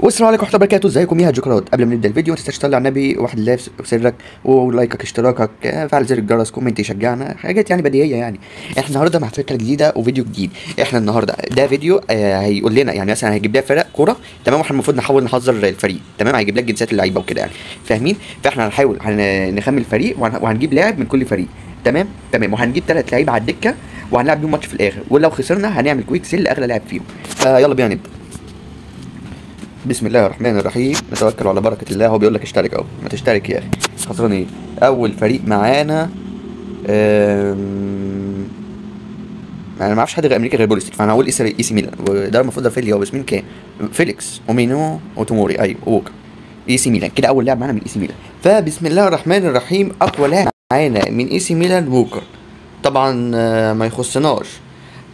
والسلام عليكم ورحمة الله وبركاته. ازيكم يا جوكرات؟ قبل ما نبدا الفيديو ما تنساش تصلي على النبي، واحد like وسرك ولايكك اشتراكك فعل زر الجرس comment يشجعنا، حاجات يعني بديهية. يعني احنا النهارده مع فكرة جديدة وفيديو جديد. احنا النهارده ده فيديو هيقول لنا يعني مثلا هيجيب لنا فرق كورة، تمام، واحنا المفروض نحاول نحذر الفريق، تمام، هيجيب لك جنسيات اللعيبة وكده يعني، فاهمين؟ فاحنا هنحاول نخمن الفريق وهنجيب لاعب من كل فريق، تمام تمام، وهنجيب 3 لعيبة على الدكة وهنلعب بيهم ماتش في الاخر، ولو خسرنا هنعمل quick sell لاغلى لاعب فيهم. فيلا بينا نبدا. بسم الله الرحمن الرحيم، نتوكل على بركة الله. هو بيقول لك اشترك اهو، ما تشترك يا اخي، خسران ايه؟ اول فريق معانا انا ما اعرفش حد غير امريكا غير بوليسيك، فانا هقول اي سي ميلان، وده المفروض ده فيليا، بس مين كان؟ فيليكس ومينو وتوموري، ايوه ووكر. اي سي ميلان كده اول لاعب معانا من اي سي ميلان. فبسم الله الرحمن الرحيم، اقوى لاعب معانا من اي سي ميلان ووكر، طبعا ما يخصناش.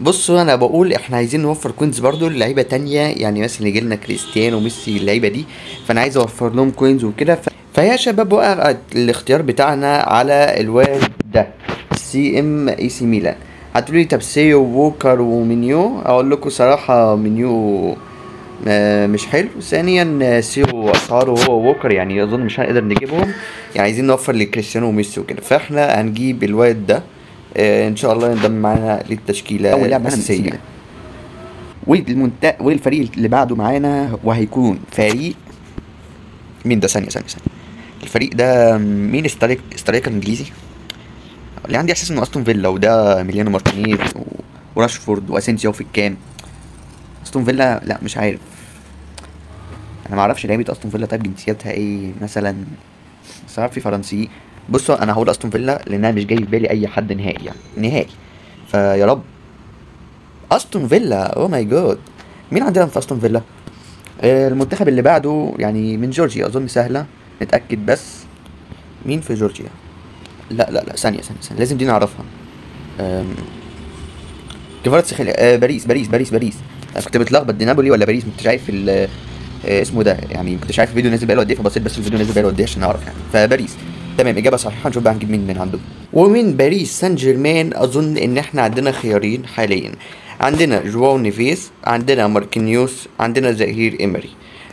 بصوا انا بقول احنا عايزين نوفر coins برضو للعيبة تانية، يعني مثلا يجي لنا كريستيانو وميسي اللعيبة دي، فانا عايز اوفر لهم coins وكده. فيا شباب وقع الاختيار بتاعنا على الواد ده CM اي سي ميلان. هتقولوا لي طب سيو ووكر ومينيو، اقول لكم صراحة مينيو مش حلو، ثانيا سيو اسعاره هو ووكر يعني اظن مش هنقدر نجيبهم، يعني عايزين نوفر لكريستيانو وميسي وكده، فاحنا هنجيب الواد ده ان شاء الله ينضم معانا للتشكيله اول لاعب الاساسية. والفريق اللي بعده معانا وهيكون فريق مين ده؟ ثانية الفريق ده مين؟ striker انجليزي اللي عندي احساس انه استون فيلا، وده ميليانو مارتينيز وراشفورد واسينسيو في الكام. استون فيلا لا مش عارف، انا ما اعرفش لعيبة استون فيلا طيب جنسيتها ايه مثلا، صراحة في فرنسي. بصوا انا هقول استون فيلا لانها مش جاي في بالي اي حد نهائي يعني نهائي، فيا رب استون فيلا. oh my God، مين عندنا في استون فيلا؟ المنتخب اللي بعده يعني من جورجيا اظن، سهلة نتاكد بس مين في جورجيا. لا لا لا ثانية لازم دي نعرفها. كفاراتسخيليا، باريس باريس باريس باريس. انا كنت بتلخبط دي نابولي ولا باريس، ما كنتش عارف اسمه ده يعني، ما كنتش عارف الفيديو نازل بقاله قد ايه، فبصيت بس الفيديو نازل بقاله قد ايه عشان نعرف يعني. فباريس تمام، اجابه صحيحه. نشوف بقى هنجيب مين من عندهم. ومن باريس سان جيرمان اظن ان احنا عندنا خيارين حاليا، عندنا جواو نيفيز، عندنا ماركينيوس، عندنا زهير ايمري.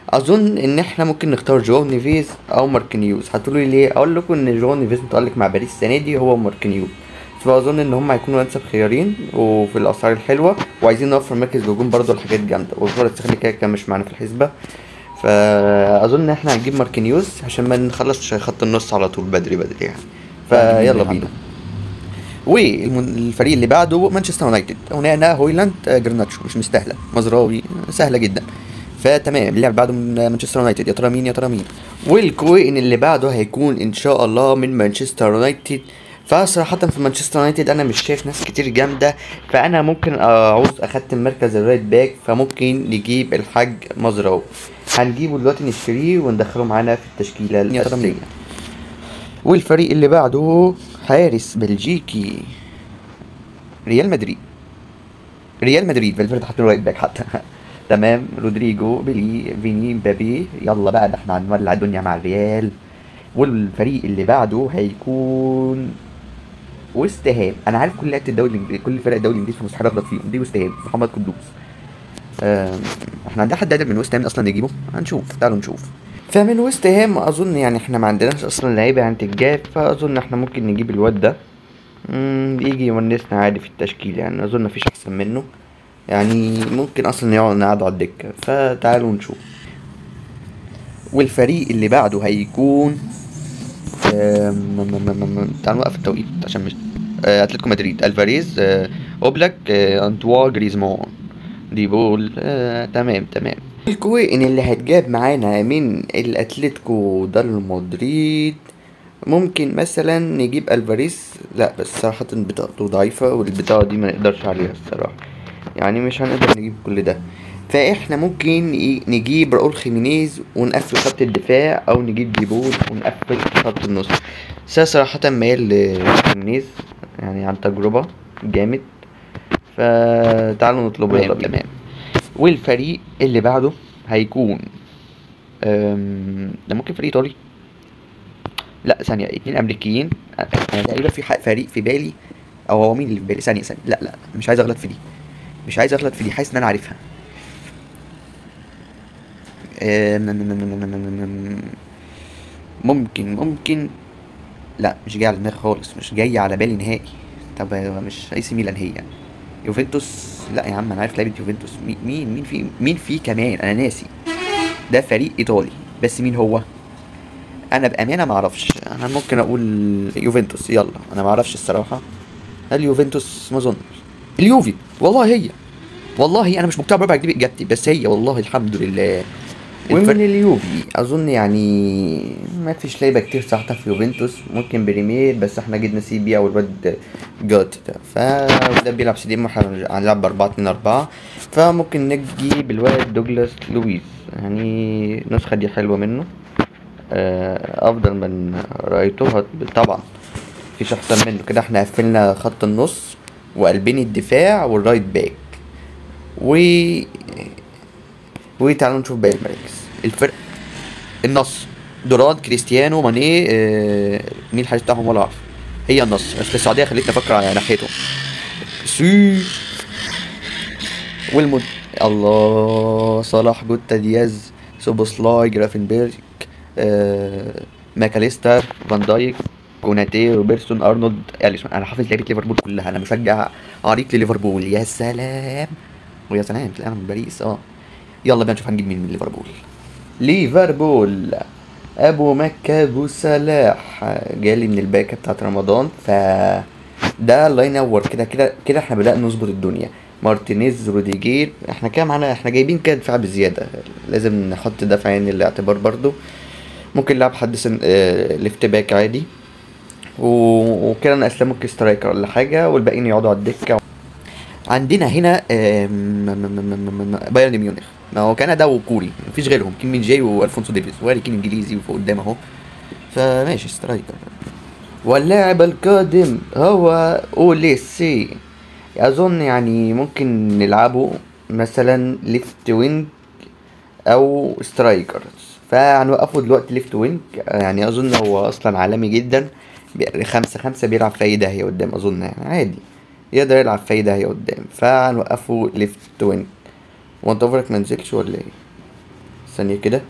اظن ان احنا ممكن نختار جواو نيفيز او ماركينيوس. هتقولوا لي ليه؟ اقول لكم ان جواو نيفيز متالق مع باريس السنة دي هو ماركينيوس، فاظن ان هم هيكونوا انسب خيارين وفي الاسعار الحلوة، وعايزين نوفر مركز الهجوم برضو الحاجات جامدة، وفرص كده كده مش معانا في الحسبة. فاظن ان احنا هنجيب ماركينيوس عشان ما نخلصش خط النص على طول بدري بدري يعني. فيلا بينا. والفريق اللي بعده مانشستر يونايتد، هنا هويلاند، جرناتشو مش مستاهلة، مزراوي سهلة جدا. فتمام، اللاعب بعده من مانشستر يونايتد، يا ترى مين يا ترى مين؟ وال coin اللي بعده هيكون ان شاء الله من مانشستر يونايتد. فصراحة في مانشستر يونايتد انا مش شايف ناس كتير جامدة، فانا ممكن اعوز اختم مركز ال right back، فممكن نجيب الحاج مزراوي. هنجيبه دلوقتي نشتريه وندخله معانا في التشكيلة الأساسية. والفريق اللي بعده حارس بلجيكي، ريال مدريد. ريال مدريد فالفيردي حاطين right back حتى تمام، رودريجو، بيلي، فيني، مبابي. يلا بقى ده احنا هنولع الدنيا مع الريال. والفريق اللي بعده هيكون ويست هام. انا عارف كل لعيبة الدوري الانجليزي، كل فرق الدوري الانجليزي فمستحيل اغلط فيهم. دي ويست هام، محمد قدوس. احنا عندنا حد قادر من ويست هام اصلا نجيبه؟ هنشوف، تعالوا نشوف. فمن ويست هام اظن يعني احنا ما عندناش اصلا لعيبة يعني تتجاب، فاظن احنا ممكن نجيب الواد ده، يجي يونسنا عادي في التشكيل يعني، اظن مفيش احسن منه يعني، ممكن اصلا يقعد نقعده على الدكة. فتعالوا نشوف. والفريق اللي بعده هيكون تعالوا نوقف التوقيت عشان مش اتلتيكو مدريد، الفاريز، اوبلاك، انطوا جريزمان، ديبول. تمام تمام. ال coin اللي هتجاب معانا من الاتلتيكو دال مدريد ممكن مثلا نجيب الفاريز، لا بس صراحة بطاقته ضعيفة والبطاقة دي ما نقدرش عليها الصراحة يعني، مش هنقدر نجيب كل ده. فاحنا ممكن نجيب راؤول خيمينيز ونقفل خط الدفاع، او نجيب ديبول ونقفل خط النص. بس صراحة مايل لخيمينيز يعني عن تجربة جامد، فتعالوا نطلبه. يلا تمام. والفريق اللي بعده هيكون ده ممكن فريق ايطالي، لا ثانية، 2 امريكيين. انا تقريبا في فريق في بالي، او هو مين اللي في بالي؟ ثانية لا لا مش عايز اغلط في دي، مش عايز اغلط في دي، حاسس ان انا عارفها. ممكن لا مش جاي على دماغي خالص، مش جاي على بالي نهائي. طب مش اي سي ميلان هي يعني. يوفنتوس لا يا عم انا عارف لعيبة يوفنتوس. مين في كمان انا ناسي. ده فريق ايطالي بس مين هو؟ انا بامانه ما اعرفش. انا ممكن اقول يوفنتوس، يلا انا ما اعرفش الصراحة. هل يوفنتوس؟ ما اظنش. اليوفي والله هي، والله انا مش مقتنع بربع جنيه باجابتي، بس هي والله الحمد لله. ومن اليوفي اظن يعني ما فيش لعيبة كتير صراحة في يوفنتوس، ممكن بريمير بس احنا جبنا CB او الواد جات ده، فده بيلعب CDM، احنا هنلعب 4-2-4، فممكن نجيب الواد دوجلاس لويز. يعني النسخة دي حلوة منه، افضل من رايتوها طبعا، مفيش احسن منه. كده احنا قفلنا خط النص وقلبين الدفاع وال right back وتعالوا نشوف باقي المراكز. الفرق النص دوران كريستيانو ماني، مين الحارس بتاعهم ولا اعرف. هي النص بس السعودية خلتني افكر على ناحيتهم. سي والمد الله، صلاح، جوتا، دياز، سوبوسلاي، جرافنبرج، ماكاليستر، فان دايك، كوناتي، روبرتسون، ارنولد، اليسون. انا حافظ لعيبة ليفربول كلها، انا مشجع عريق لليفربول. يا سلام ويا سلام انا من باريس. يلا بقى نشوف هنجيب مين من ليفربول. ليفربول ابو مكة ابو صلاح جالي من الباكه بتاعت رمضان، ف ده الله ينور. كده كده كده احنا بدأنا نظبط الدنيا. مارتينيز، روديجير، احنا كده معانا، احنا جايبين كده دفاع بزيادة، لازم نحط ده في عين الاعتبار برضو. ممكن نلعب حد سن left back عادي، وكده انا اسلم ممكن striker ولا حاجة، والباقيين يقعدوا على الدكة. عندنا هنا بايرن ميونخ، ما هو كندا وكوري مفيش غيرهم، كين مين جاي والفونسو ديفيز وهاري كين انجليزي وفوق قدام اهو، فماشي striker. واللاعب القادم هو اوليسي، اظن يعني ممكن نلعبه مثلا left wing او striker، فهنوقفه دلوقتي left wing. يعني اظن هو اصلا عالمي جدا، 5-5 بيلعب في اي داهية قدام، اظن يعني عادي يقدر يلعب في اي داهية قدام، فهنوقفه left wing. هو انت اوفرك منزلش ولا ايه؟ ثانية كده.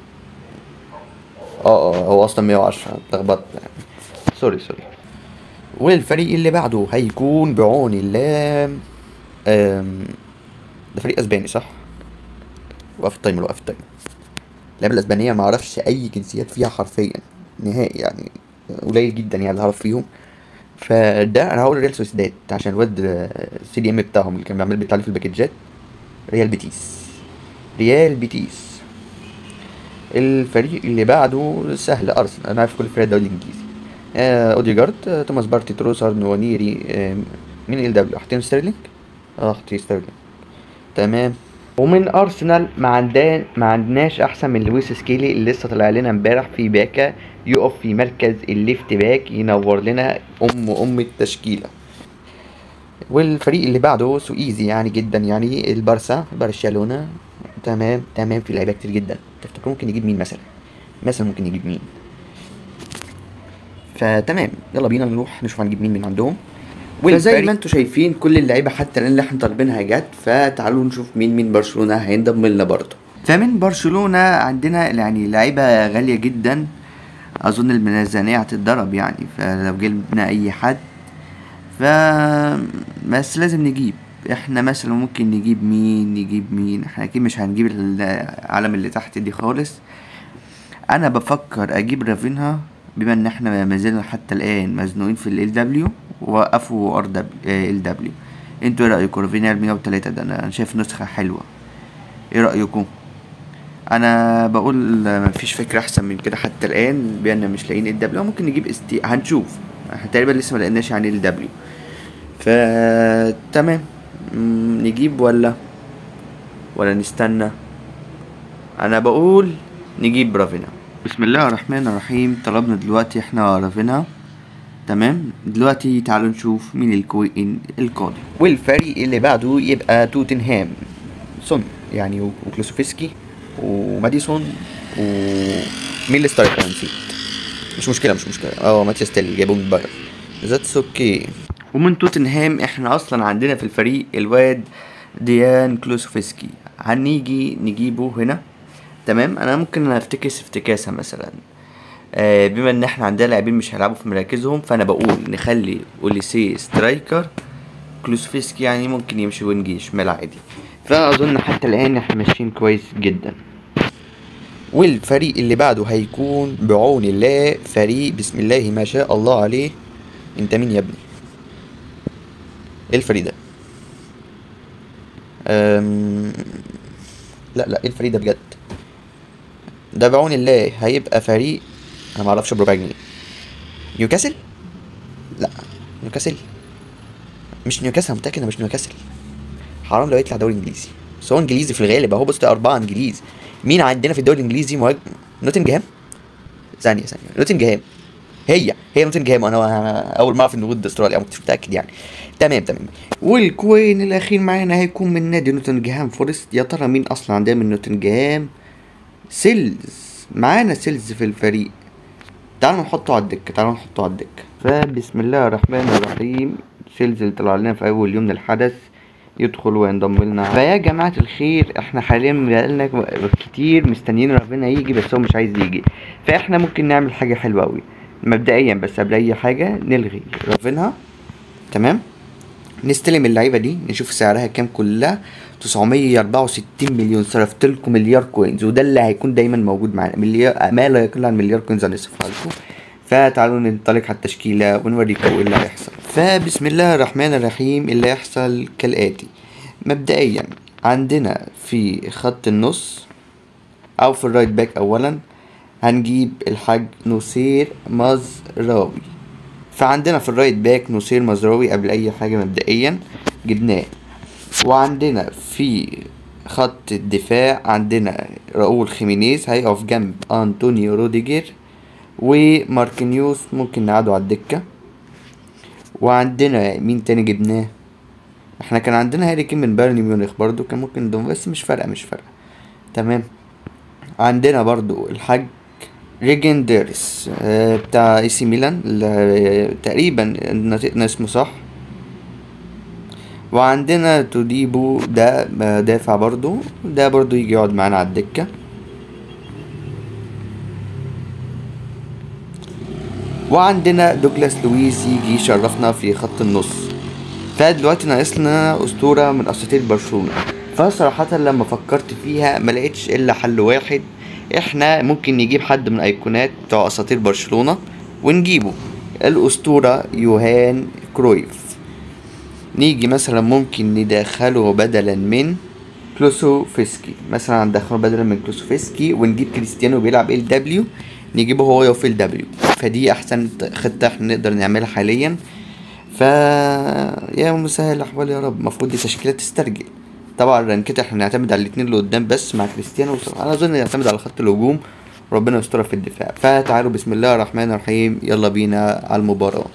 هو اصلا 110، اتلخبطت يعني، sorry. والفريق اللي بعده هيكون بعون الله، ده فريق اسباني صح؟ وقف ال timer، وقف ال timer. اللعبة الاسبانية ما اعرفش اي جنسيات فيها حرفيا نهائي، يعني قليل جدا يعني اللي هعرف فيهم. فده انا هقول ريال سوسيداد عشان الواد ال CDM بتاعهم اللي كان بيعمل بيطلع لي في الباكجات. ريال بيتيس، ريال بيتيس. الفريق اللي بعده سهل، ارسنال. انا عارف كل فرق الدوري الانجليزي. اوديجارد، توماس بارتي، تروسارد، نوانيري، مين ال W؟ حاطين ستيرلينج؟ حاطين ستيرلينج، تمام. ومن ارسنال ما عندناش احسن من لويس سكيلي اللي لسه طلع لنا امبارح في باكا، يقف في مركز ال left back ينور لنا ام التشكيلة. والفريق اللي بعده so easy يعني جدا، يعني البارسا، برشلونة، تمام تمام. في لعيبة كتير جدا. تفتكروا ممكن نجيب مين مثلا؟ مثلا ممكن نجيب مين؟ فتمام، يلا بينا نروح نشوف هنجيب مين من عندهم. وزي ما انتم شايفين كل اللعيبة حتى الان اللي احنا طالبينها جت، فتعالوا نشوف مين من برشلونة هينضم لنا برضه. فمن برشلونة عندنا يعني لعيبة غالية جدا، اظن الميزانية هتتضرب يعني، فلو جبنا اي حد ف بس لازم نجيب. احنا مثلا ممكن نجيب مين؟ نجيب مين؟ احنا اكيد مش هنجيب العالم اللي تحت دي خالص. انا بفكر اجيب رافينها، بما ان احنا ما زلنا حتى الان مزنوقين في LW، وقفوا RW LW. انتوا ايه رايكم؟ رافينيا 103 ده انا شايف نسخه حلوة، ايه رايكم؟ انا بقول مفيش فكرة احسن من كده حتى الان، بان مش لاقيين LW. ممكن نجيب ST، هنشوف، احنا تقريبا لسه ما لقيناش يعني LW، فتمام. نجيب ولا نستنى؟ انا بقول نجيب رافينيا. بسم الله الرحمن الرحيم. طلبنا دلوقتي احنا رافينيا، تمام. دلوقتي تعالوا نشوف مين ال coin القادم. والفريق اللي بعده يبقى توتنهام، سون يعني، وكلوسوفسكي وماديسون ومين ال striker نسيت، مش مشكلة مش مشكلة. ماتياس تيل جابوه من بايرن، that's okay. ومن توتنهام احنا اصلا عندنا في الفريق الواد ديان كلوسوفسكي، هنيجي نجيبه هنا. تمام، انا ممكن افتكس افتكاسه مثلا، بما ان احنا عندنا لاعبين مش هيلعبوا في مراكزهم، فانا بقول نخلي اوليسي striker، كلوسفسكي يعني ممكن يمشي wing شمال عادي. فاظن حتى الان احنا ماشيين كويس جدا. والفريق اللي بعده هيكون بعون الله فريق بسم الله ما شاء الله عليه. انت مين يا ابني؟ ايه الفريق ده؟ لا لا، ايه الفريق ده بجد؟ ده بعون الله هيبقى فريق انا معرفش بربع جنيه. نيوكاسل؟ لا نيوكاسل مش نيوكاسل، انا متاكد انه مش نيوكاسل. حرام لو يطلع دوري انجليزي، بس هو انجليزي في الغالب اهو. بص ده 4 انجليز. مين عندنا في الدوري الانجليزي مهاجم؟ نوتنجهام. ثانية نوتنجهام، هي نوتنجهام. انا اول ما اعرف ان وود استراليا، ما كنتش متاكد يعني. تمام. وال coin الاخير معانا هيكون من نادي نوتنجهام فورست. يا ترى مين اصلا عندنا من نوتنجهام؟ سيلز، معانا سيلز في الفريق. تعالوا نحطه على الدكة، فبسم الله الرحمن الرحيم. سيلز اللي طلع لنا في اول يوم من الحدث يدخل وينضم لنا. فيا جماعة الخير، احنا حاليا بقالنا كتير مستنيين ربنا يجي، بس هو مش عايز يجي. فاحنا ممكن نعمل حاجة حلوة قوي مبدئيا، بس قبل اي حاجة نلغي رافينها. تمام، نستلم اللعيبة دي نشوف سعرها كام. كلها 964 مليون. صرفت لكم مليار coins، وده اللي هيكون دايما موجود معانا، مليار ما لا يقل عن مليار coins هنصرفها لكم. فتعالوا ننطلق على التشكيلة ونوريكم ايه اللي هيحصل. فبسم الله الرحمن الرحيم، اللي هيحصل كالاتي. مبدئيا عندنا في خط النص او في ال right back اولا هنجيب الحاج نصير مزراوي. فعندنا في ال right back نصير مزراوي قبل اي حاجة مبدئيا جبناه. وعندنا في خط الدفاع عندنا راؤول خيمينيز هيقف جنب انطونيو روديجير، وماركينيوس ممكن نقعده على الدكة. وعندنا مين تاني جبناه؟ احنا كان عندنا هاري كين من بايرن ميونخ برضو، كان ممكن نضمه، بس مش فارقة. تمام، عندنا برضو الحاج ريجندرس بتاع اي سي ميلان تقريبا نطقنا اسمه صح. وعندنا توديبو ده دافع برضو، ده برضو يجي يقعد معانا على الدكة. وعندنا دوجلاس لويس يجي يشرفنا في خط النص. فدلوقتي ناقصنا اسطورة من اساطير برشلونة. فصراحة لما فكرت فيها ما لقيتش الا حل واحد، احنا ممكن نجيب حد من ايقونات بتوع اساطير برشلونة ونجيبه، الاسطورة يوهان كرويف. نيجي مثلا ممكن ندخله بدلا من كلوسوفسكي، مثلا ندخله بدلا من كلوسوفسكي ونجيب كريستيانو بيلعب LW، نجيبه هو يقف LW. فدي احسن خطة احنا نقدر نعملها حاليا. ف يا مسهل الاحوال يا رب. المفروض دي تشكيلة تسترجل. طبعا الرانكات احنا نعتمد على الاثنين اللي قدام بس مع كريستيانو، انا اظن نعتمد على خط الهجوم، ربنا يسترها في الدفاع. فتعالوا بسم الله الرحمن الرحيم، يلا بينا على المباراة.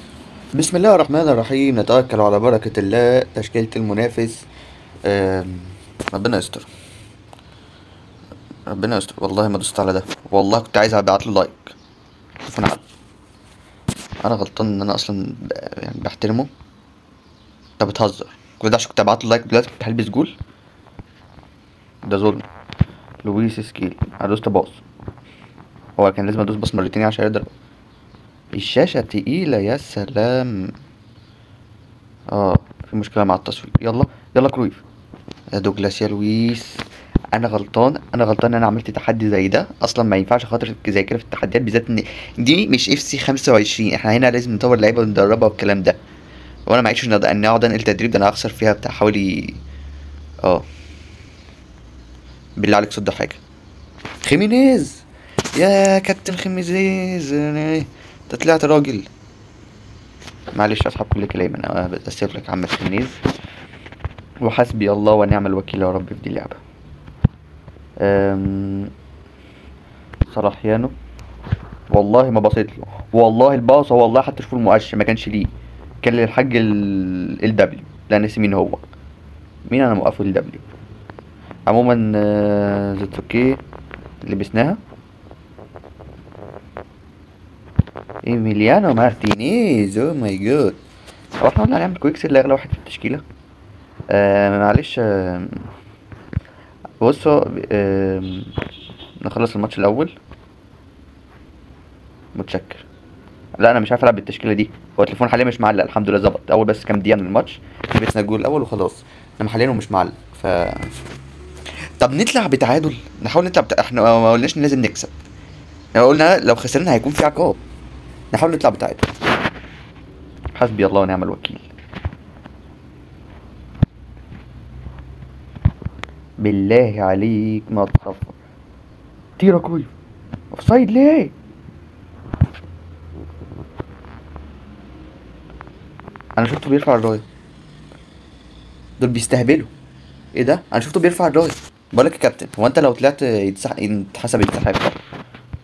بسم الله الرحمن الرحيم، نتوكل على بركة الله. تشكيلة المنافس، ربنا يستر، ربنا يستر. والله ما دوست على ده، والله كنت عايز ابعت له like. انا غلطان ان انا اصلا يعني بحترمه. انت بتهزر؟ كل ده عشان كنت ابعت له like دلوقتي كنت هلبس جول. ده ظلم. لويس سكيل، انا دوست pass، هو كان لازم ادوس pass مرتين عشان يضرب. الشاشة تقيلة يا سلام. في مشكلة مع التصوير. يلا يلا كرويف، يا دوجلاس، يا لويس. انا غلطان، انا غلطان ان انا عملت تحدي زي ده اصلا. ما ينفعش خاطر زي كده في التحديات، بالذات ان دي مش FC 25. احنا هنا لازم نطور لعيبة وندربها والكلام ده، وانا ما عيش ان اقعد انقل تدريب ده، انا هخسر فيها بتاع حوالي بالله عليك صد حاجة. خيمينيز، يا كابتن خيمينيز، انت طلعت راجل. معلش اسحب كل كلامي، انا بتاسف لك يا عم خيمينيز، وحسبي الله ونعم الوكيل يا رب في دي اللعبة. صلاحيانو، والله ما بصيت له، والله الباصه، والله حتى شوفوا المؤشر ما كانش ليه، كان للحاج ال W، لا ناسي مين هو، مين انا موقفه ال W. عموما that's okay، لبسناها. ايميليانو مارتينيز، oh my God. هو احنا قلنا هنعمل quick sell لاغلى واحد في التشكيلة. معلش، بصوا، نخلص الماتش الاول. متشكر. لا انا مش عارف العب بالتشكيله دي، هو التليفون حاليا مش معلق الحمد لله، ظبط اول بس كام دقيقة من الماتش لبسنا الجول الاول وخلاص، انما حاليا هو مش معلق. ف طب نطلع بتعادل، نحاول نطلع احنا ما قلناش ان لازم نكسب، احنا قلنا لو خسرنا هيكون في عقاب، نحاول نطلع بتعادل. حسبي الله ونعم الوكيل. بالله عليك ما تصفر. تيرا كرويف offside ليه؟ انا شفته بيرفع الراية. دول بيستهبلوا. ايه ده؟ انا شفته بيرفع الراية. بقولك يا كابتن، هو انت لو طلعت يتحسب انسحاب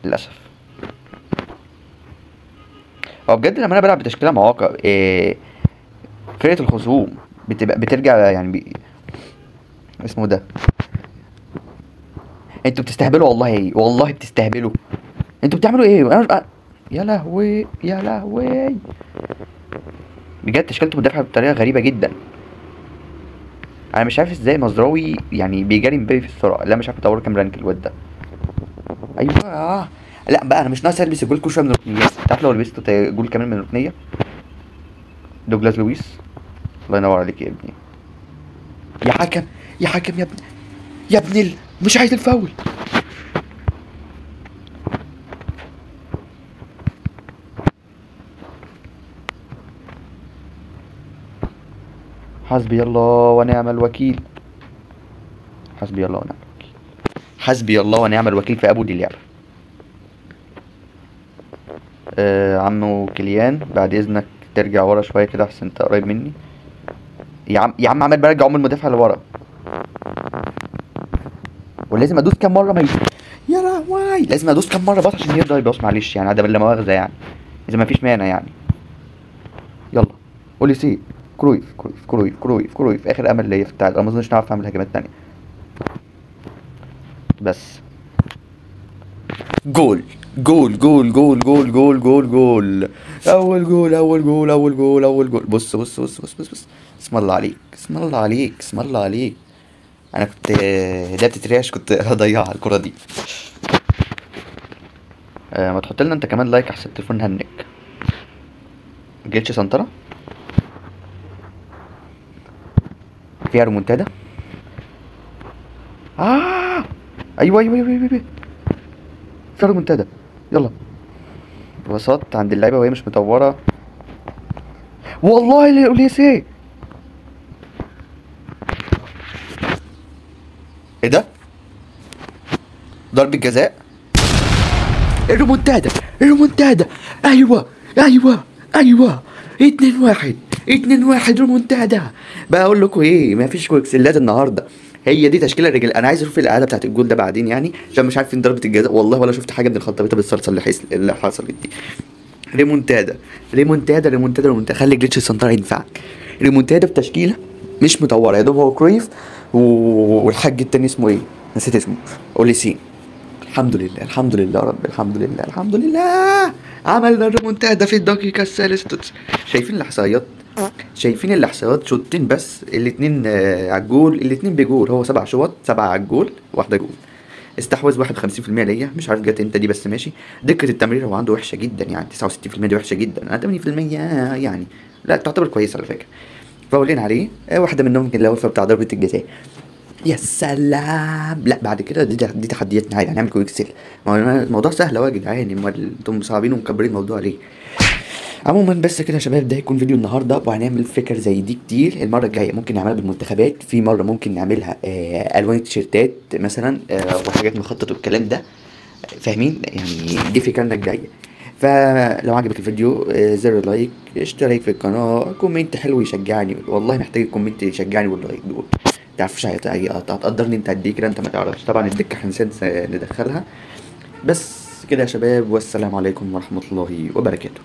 للاسف. هو بجد لما انا بلعب بتشكيله مواقع فرقه الخصوم بتبقى بترجع يعني اسمه ده. انتوا بتستهبلوا والله، والله بتستهبلوا. انتوا بتعملوا ايه؟ انا يا لهوي يا لهوي، بجد تشكيلته مدافع بطريقة غريبة جدا. انا مش عارف ازاي مزراوي يعني بيجاري مبابي في السرعة. لا مش عارف اطور كام rank الواد ده. ايوه لا بقى انا مش ناقص البس الجول كل شوية من الركنيه. تعرف لو لبست جول كمان من الركنيه؟ دوجلاس لويس، الله ينور عليك يا ابني. يا حكم يا حكم يا ابني يا ابني، مش عايز الفاول. حسبي الله ونعم الوكيل، حسبي الله ونعم الوكيل، حسبي الله ونعم الوكيل في ابو دي اللعبة. عمو كيليان بعد اذنك ترجع ورا شوية كده احسن انت قريب مني. يا عم يا عم، عمال برجع ام المدافع لورا، ولازم ادوس كام مرة ما يا لهوي، لازم ادوس كام مرة بس عشان يرضى يباص. معلش يعني عدم لا مؤاخذة يعني، اذا ما فيش مانع يعني. يلا اوليسي، كرويف كرويف كرويف كرويف كرويف، اخر امل ليا في التعادل. انا ما اظنش نعرف اعمل هجمات تانية. بس جول جول جول جول جول جول جول جول، اول جول اول جول اول جول اول جول. بص بص بص بص بص بص، اسم الله عليك اسم الله عليك اسم الله عليك. انا كنت ده بتتريش، كنت هضيعها الكرة دي. ما تحط لنا انت كمان like احسن التليفون هنك. جيتش سنترة فيها ريمونتادا. ايوه ايوه ايوه ايوه، فيها ريمونتادا. يلا وسط عند اللعيبة وهي مش مطوره. والله اوليسي، ايه ده؟ ضربة جزاء، الريمونتادا الريمونتادا. ايوه ايوه ايوه، 2-1 2-1 ريمونتادا. بقول لكم ايه، ما فيش كوكسلات النهارده. هي دي تشكيله الرجال. انا عايز اشوف الاعادة بتاعت الجول ده بعدين يعني، عشان مش عارف فين ضربه الجزاء والله، ولا شفت حاجة من الخلطبيطه بالصلصه اللي حصلت دي. ريمونتادا ريمونتادا ريمونتادا ريمونتادا. خلي جليتش السنتر ينفعك. ريمونتادا بتشكيله مش مطوره، يا دوب هو كرويف والحاج التاني اسمه ايه؟ نسيت اسمه، اوليسين. الحمد لله الحمد لله رب، الحمد لله الحمد لله، عملنا الريمونتادا في الدقيقة الثالثة. شايفين الاحصائيات؟ شايفين الاحصائيات؟ شوطين بس، الاثنين على الجول، الاثنين بجول. هو 7 شوط، 7 على الجول، 1 جول. استحوذ 51% ليا، مش عارف جت امتى دي بس ماشي. دقه التمرير هو عنده وحشة جدا يعني، 69% دي وحشة جدا. انا 80% يعني لا تعتبر كويسة على فكرة. فاولين عليه واحدة منهم اللي هو بتاع ضربه الجزاء. يا سلام. لا بعد كده دي تحديات نهائية، هنعمل quick sell. الموضوع سهل اهو يا جدعان، امال انتم صعبين ومكبرين الموضوع ليه؟ عموما بس كده يا شباب، ده هيكون فيديو النهارده، وهنعمل فكر زي دي كتير المرة الجاية. ممكن نعملها بالمنتخبات، في مرة ممكن نعملها الوان التيشيرتات مثلا، وحاجات مخطط والكلام ده، فاهمين يعني؟ دي فكرنا الجاية. فلو عجبك الفيديو زر like، اشترك في القناة، comment حلو يشجعني، والله محتاج ال comment يشجعني وال like دول. متعرفش هتقدرني انت قد ايه كده، انت ما تعرفش. طبعا الدكة هنسيت ندخلها. بس كده يا شباب، والسلام عليكم ورحمة الله وبركاته.